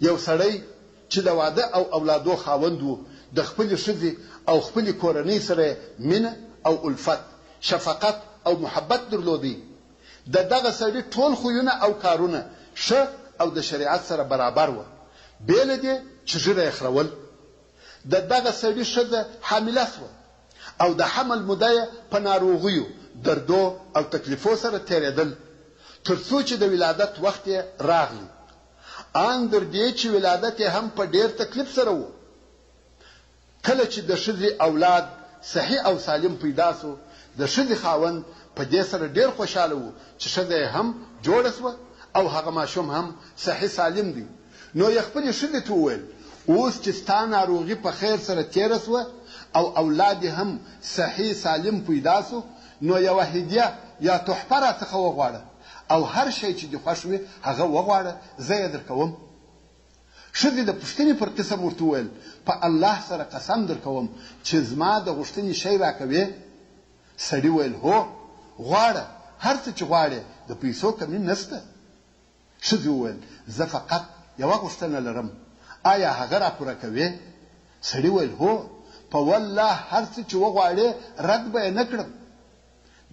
یو سړی چې د واده او اولادو خاوند و، د خپلې ښځې او خپلې کورنۍ سره یې مینه او الفت، شفقت او محبت درلودی. د دغه سړي ټول خویونه او کارونه ښه او د شریعت سره برابر وه، بې له دې چې ږیره یې خرول. د دغه سړي ښځه حامله شوه او د حمل موده یې په ناروغیو، دردو او تکلیفو سره تېرېدل، تر څو چې د ولادت وخت یې راغلی. آن در دې چې ولادت یې هم په ډېر تکلیف سره و. کله چې د ښځې اولاد صحیح او سالم پیدا شو، د ښځې خاوند په دې سره ډېر خوشحاله و چې ښځه یې هم جوړه شوه او هغه ماشوم هم صحیح سالم دی، نو یې خپلې ښځې ته وویل، اوس چې ستا ناروغي په خیر سره تېره شوه او اولاد دې هم صحیح سالم پیدا شو، نو یوه هدیه یا تحفه راڅخه وغواړه او هر شی چې دې خوښ وي هغه وغواړه، زه یې درکوم. ښځې د پوښتنې پر قسم ورته وویل، په الله سره قسم درکوم چې زما د غوښتنې شی راکوې؟ سړي ویل، هو، غواړه، هر څه چې غواړې، د پیسو کمي نشته. ښځې وویل، زه فقط یوه غوښتنه لرم، آیا هغه را پوره کوې؟ سړي ویل، هو، په والله هر څه چې وغواړې رد به یې نه کړم.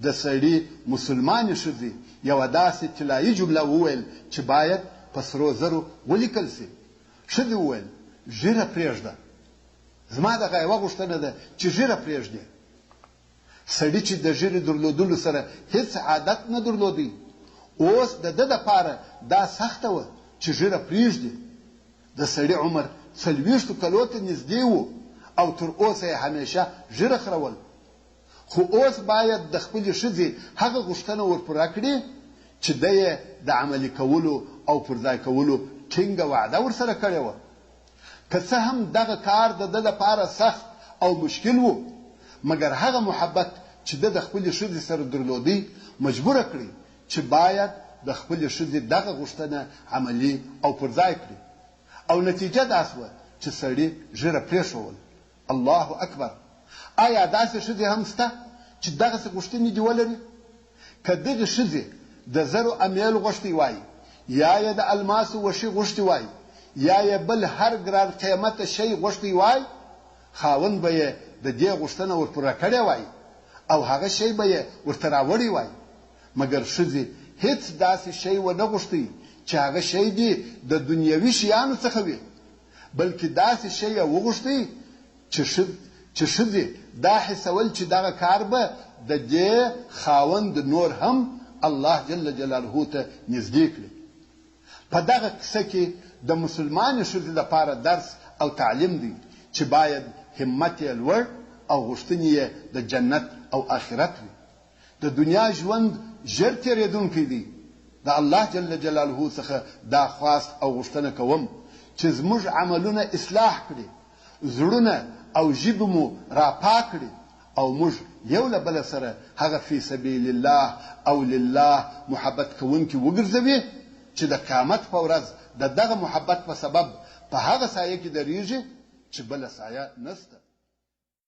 د سړي مسلمانې ښځې یوه داسې طلایي جمله وویل چې باید په سرو زرو ولیکل شي. ښځې وویل، ږیره پرېږده. زما دغه یوه غوښتنه ده چې ږیره پرېږدې. سړي چې د ږیرې درلودلو سره هېڅ عادت نه درلودی، اوس د ده لپاره دا سخته وه چې ږیره پرېږدي. د سړي عمر څلوېښتو کلو ته نږدې و او تر اوسه یې همېشه ږیره خرول. خو اوس باید د خپلې ښځې هغه غوښتنه ور پوره کړي چې ده یې د عملي کولو او پر ځای کولو ټینګه وعده ورسره کړې وه. که څه هم دغه کار د ده لپاره سخت او مشکل و، مګر هغه محبت چې ده د خپلې ښځې سره درلودی، مجبوره کړی چې باید د خپلې ښځې دغه غوښتنه عملي او پر ځای کړي. او نتیجه دا شوه چې سړي ږیره پرېښول. الله اکبر! آیا داسې ښځې هم شته چې دغسې غوښتنې دې ولري؟ که دغې ښځې د زرو امیل غوښتی وای، یا یې د الماسو وښي غوښتي وای، یا یې بل هر ګران قیمته شی غوښتی وای، خاوند به یې د دې غوښتنه ور پوره کړې وای او هغه شی به یې ورته راوړی وای. مګر ښځې هیڅ داسې شی ونه غوښتی چې هغه شی دې د دنیوي شیانو څخه وي. بلکې داسې شی یې وغوښتی چې چې ښځې دا حسول چې دغه کار به د دې خاوند نور هم الله جل جلاله ته نږدې کړي. په دغه قصه کې د مسلمانې ښځې لپاره درس او تعلیم دی چې باید همت یې لوړ او غوښتنې یې د جنت او آخرت وي. د دنیا ژوند ژر تېرېدونکی دی، د الله جل جلاله څخه دا خواست او غوښتنه کوم چې زموږ عملونه اصلاح کړي، زړونه او ژبې مو را پاک کړي او موږ یو له بله سره هغه فی سبیل الله او لله محبت کوونکي وګرځوي چې د قیامت په ورځ د دغه محبت په سبب په هغه سایه کې درېږي چې بله سایه نشته.